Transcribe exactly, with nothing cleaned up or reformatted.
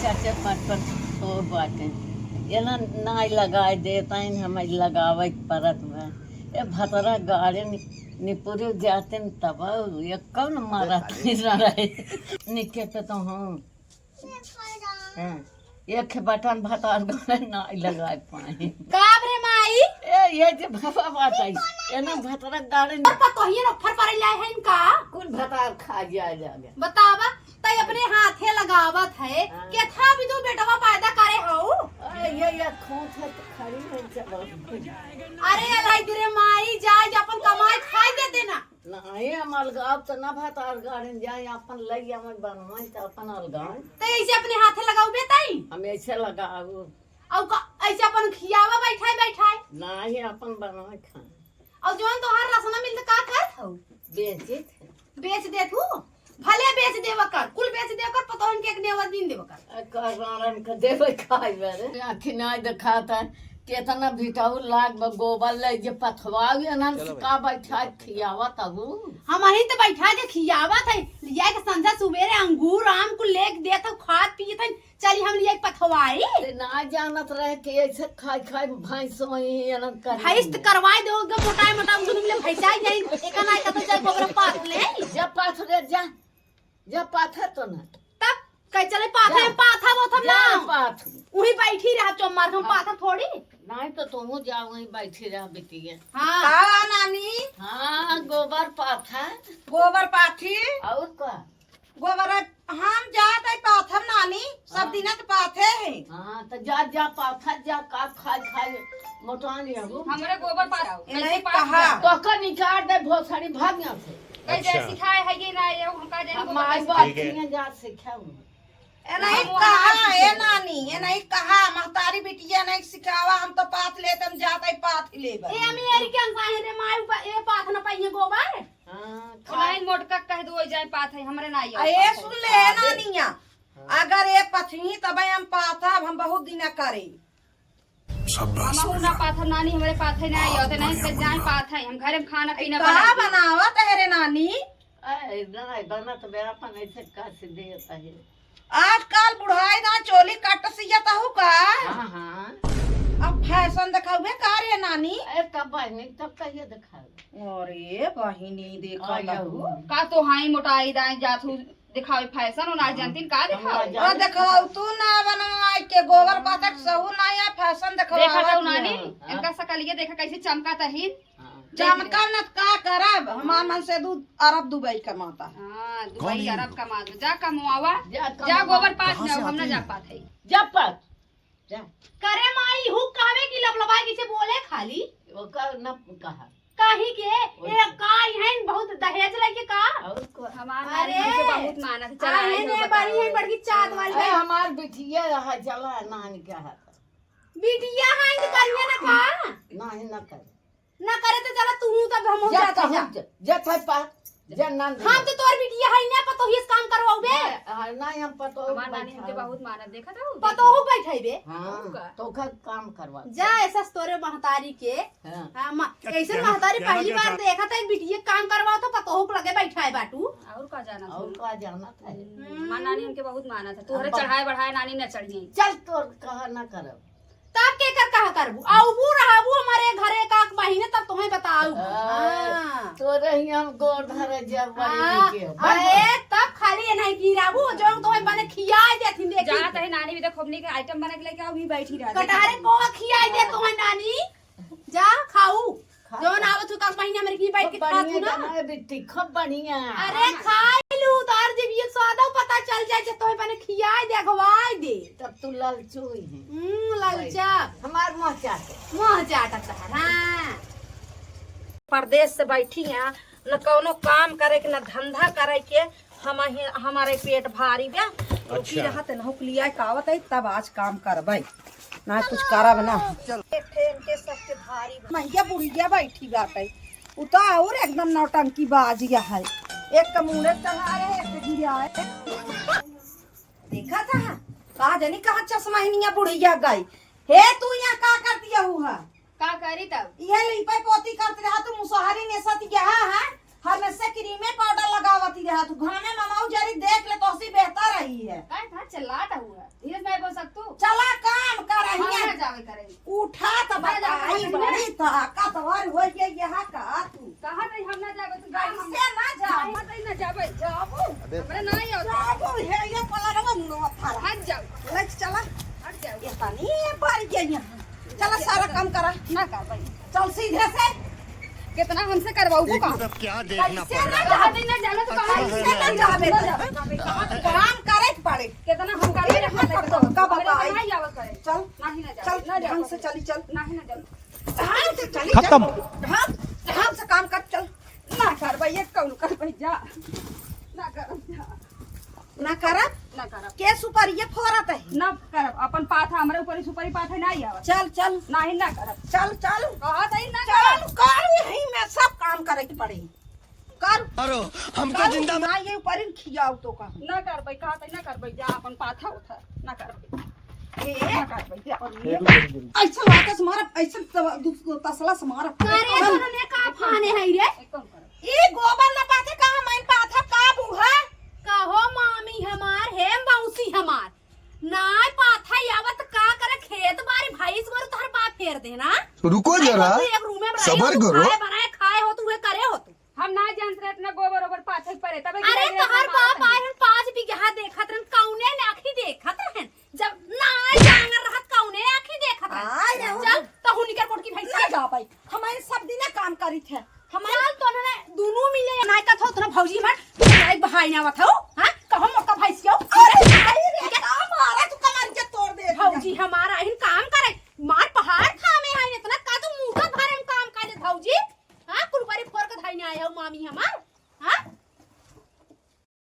चाचा पाँच पाँच ठो बाटे। ये ना, नाई लगाए देता है, हमें लगावे के परत बा। ये भतरा गाड़े नि-, निपुरे जाते न तब ये कौन मारा था रहे। निके पे तो हूँ। हाँ, एक बटन भतार गाड़े नाई लगाए पाए। का रे माई? ए, ये जे बाबा बात है, ये ना भतरा गाड़े और पतोहिए न फर पर लाए हैं इनका। कुल भतार खा जाए जागे। बतावा, तई अपने हाथे लगावत है, हाँ। केथा भी तू बेटवा पैदा करे हो? अरे, ये, ये खोंच है तो खड़ी है जब। अरे, अलाई तेरे माई, जाए जे अपन कमाई खाए दे देना। नहीं, हम अलगाव तो ना भतार गाड़न जाए, अपन लई आवे बनवाई तो अपन अलगाव। तो ऐसे अपने हाथे लगाऊ बे तई? हम ऐसे लगाऊ। और का, ऐसे अपन खियावा बैठाए बैठाए? नहीं, अपन बनवाए खाए। और जौन तोहार रसना मिलत का करत हो? बेचित। बेच देत हूँ? भले बेच देवा कर, कुल बेच देवा कर, पतोहन के एक नेवा दिन देवा कर। आ, का राणन के देवे खाए बरे। आँखी ना दिखात है, केतना भिटाऊ लाग बा, गोबर ले जे पथवाऊ, एनन से का बैठा खियावा तबू। हम अहीं तो बैठा के खियावा थे, लिया के संझा सुबेरे अंगूर आम कुल लेके देत हो, खात पियत है, चली हम लिए पथवाई। ते ना जानत रहे कि ऐसे खाई खाई भैंस वही एनन कर भैंस तो करवाई दो, एकदम मोटाई मोटा, हम दुनू मिले भैंसा ही जाई, एका ना एका तो जाए गोबर पाथ ले। जा पाथ रे, जा, जा पाथ है तो ना। तब कह चले पाथ जा। है, पाथ है वो थम जा ना। पाथ। वही बैठी रहा चोमार, हम हाँ। पाथ थोड़ी। नहीं तो तुम जाओ वहीं बैठी रह बिटिया। हाँ। का नानी? हाँ, गोबर पाथ है। गोबर पाथी? और का? गोबर हम जात है पाथर नानी, सब हाँ। दिन के पाथे है। हाँ, तो जा, जा पाथर जा, का खाए, खाए, मोटान लेबू। हमरे गोबर पाथ, ए, कैसे नहीं पाथ कहा। जाए? तो का निकाल दे भोसड़ी, भाग यहाँ से। कैसे अच्छा। सिखाए है ये ना, ये उनका जाने अब गोबर माई पाथ बाप ठीक है। किए जा सिखाऊ। ए, नहीं हम कहा, वहाँ ए से नानी, ए नहीं कहा, महतारी बिटिया नहीं सिखावा, हम तो पाथ लेते, हम जात है पाथ लेबे। ए, हम ये के अंसा है रे माई, ऊपर ए पाथ न पाइए गोबर। हाँ, खा- ओनाई मोटका कह दो, जाए पाथ है, हमरे ना आई आ, ए, पाथ है। सुन ले, हाँ, नानिया, हाँ। अगर ए पथही तबे हम पाथब, हम बहुत दिना करे। शाबाश, हमहू ना पाथब नानी, हमरे पाथ है ना आई, होते नहीं से जाए पाथ है, हम घरे में खाना पीना का बनाई। बनावत है रे नानी? अरे, नहीं, बनत बे अपन ऐसे का से देत है। आजकल बुढ़ाई ना चोली कट सियत हूँ का? हाँ, हाँ। अब फैशन देखावे का रे नानी? ए, तब बहिनी, तब कहिए देखावे। अरे बहिनी, देखा आई तहु। हो। का तो हाई मोटाई दाई जात हूँ देखावे फैशन, और ना हाँ। जानतीन का हम देखावे? ना और जानत। देखाओ तू ना बनवाई के गोबर पाथर सहू ना या फैशन देखावा देखा तो नानी, हाँ। इनका सकलिए देखा कैसे चमका तहीन। हाँ। चमका न का करब, हमार मन से दू अरब दुबई कमाता। हाँ, दुबई अरब कमात बा। जा कमवावा, जा जा कमवा। गोबर पाथ कहाँ से में, हम ना आते जा हैं? पात है। जा पाथ, जा। करे माई, हु कहवे कि लबलबाई किसे बोले खाली? ओकर न कहा। काहे के? ओके। ए, का इहन बहुत दहेज लेके का? और को? हमार अरे, नानी के बहुत मानत है। चला, आई ने बड़ी है, बड़की चाँद वाली अरे, है। हमार बिटिया रहा, चला, नानी के हाथ। बिटिया है, तो करिए ना का? नहीं, ना करे। ना करे तो चला तू हूँ, तब हम जा, जाते जा। जा, जा, थाई पा, जा, नान दे। हम तो तोर बिटिया है ना, पतोहिए से काम करवाओ बे। नहीं, हाँ, नहीं, हम पतोह हमार नानी बैठा हमके है। बहुत मानत, देखा था वो? पतोह बैठे बे। हाँ, होगा। तो ओकर काम करवा। जा, ऐसा तोरे महतारी के। हाँ। हाँ, मा-, क्या, ऐसे क्या, महतारी क्या पहली लगा बार था? देखा था, एक बिटिया काम करवाओ तो पतोह को लगे बैठा है बाटू। और का जाना और था? का जाना था? हम्म, हमार नानी हमके बहुत मानत है। तोहरे अब बा- चढ़ाए बढ़ाए नानी न चढ़िए। चल, तोर कहा ना करब। तब के कर कहा करबू? आउबू रहबू हमारे घरे एक आध महीने, तब तोहे बताऊ। हाँ, हाँ। तोरे ही हम गोड़ धरे जब बड़ी हाँ, के। अरे, तब खाली ये नहीं गिराबू, जो तोहे बने खियाए देथिन, देखी। जात है नानी भी तो खूब नीक आइटम बना के लेके आओ, भी बैठी रह। कटहरे को खियाए दे तोहे नानी, जा खाऊ। खा जौन ले। आवत हो, का महीना में की बैठ के खूब खात बढ़िया हो ना? गाना है बिट्टी, खूब बढ़िया। अरे खाई लू, तो और जब ये स्वादो पता चल जाए, जे तोहे बने खियाए दे, अगवाए दे। तब तू ललचू ही है। हम्म, ललचा। हमार मुँह चाटे। मुँह चाटत है, हाँ। परदेस से बैठी हैं, न कौनो काम करे के, न धंधा करे के, हम ही, हमारे पेट भारी बा। रुकी अच्छा। रहत न, हुक लिया के आवत है, तब आज काम करबै, ना कुछ करब ना। चल। एक ठे इनके सबके भारी बा। महिया बुढ़िया बैठी बाटे, उ तो और एकदम नौटंकी बाज गया है। एक कमूड़े चढ़ा रहे, एक गिरा है। देखा था, कहा जानी कहाँ चश्मा हिनिया बुढ़िया गई। हे, तू यहाँ का करती हूँ है? का करी तब? इहे लिपे पोती करत रहा तू, मुसहरी नेसत यहाँ है। हमेशा क्रीमे पाउडर लगावती रहा तू। घामे में मऊ जरी देख ले, तोहसी बेहतर रही है। काहे था चिल्लात हुआ? धीरे से नहीं बोल सकतू? चला काम कर, हम हियाँ ना जावे करे। उठा त ना जावे बताई करे। बड़ी ताकतवर हो गई यहाँ का तू। कहाँ नहीं, हम ना जावे, तू जा, हम कैसे ना जावे? हम नहीं ना जावे। जाबू। अबे हमरा ना ही आवत। जाबू, हे ये पलरवा मुंडवा फाड़ा। हट जाओ। ले चला। हट जाओ। ये पानी ये बारी के यहाँ। चला सारा काम करा। ना कर भाई। चल सीधे से। कितना हमसे करवाऊ ये का? सब क्या देखना कैसे पड़ ना रहा है? जावे? नहीं, नहीं जावे तो कहाँ? अच्छा है कैसे ना। ना जावे? ना जावे। काम करे के पड़े। कितना हम करे के पड़े? कब, कब अरे, आई? नहीं जावे करे। चल। नहीं, ना जावे। चल, ना जावे। ढंग से चली, चल। नहीं, ना जावे। ढंग से चली, खत्म। चल। ढंग, ढंग से काम कर, चल। ना कर भाई, ये कौन कर भाई, जा। ना कर, जा। ना करब? ना करब। के सुपरिया फोरत है? ना करब। अपन पाथा, हमरे ऊपर ही सुपरी पाथा ना आवत। चल, चल। नाही, ना करब। चल, चल। कहत है ना चल, करब। कर, यही में सब काम करे के पड़े। कर। अरे, हमको कर, जिंदा ना ये ऊपर ही खियाओ तो का। ना करबै, कहत है ना करबै, जा अपन पाथा उठा। ना करबै। ए, ना करबै, जा। ऐसा लात से मारब, ऐसा तब-, दु-, तसला से मारब। अरे, चल। तोरा में का फाने है रे? एकदम करब। ई गोबर न पाथे का, हम पाथा का बूढ़ा? कहो मामी हमार, हे मौसी हमार, नाय पाथा आवत का करे, खेत बारी भैंस गोरू तोहर बाप फेर देना। रुको जरा, तू एक रूमे में रही, सबर तू करो। खाए भर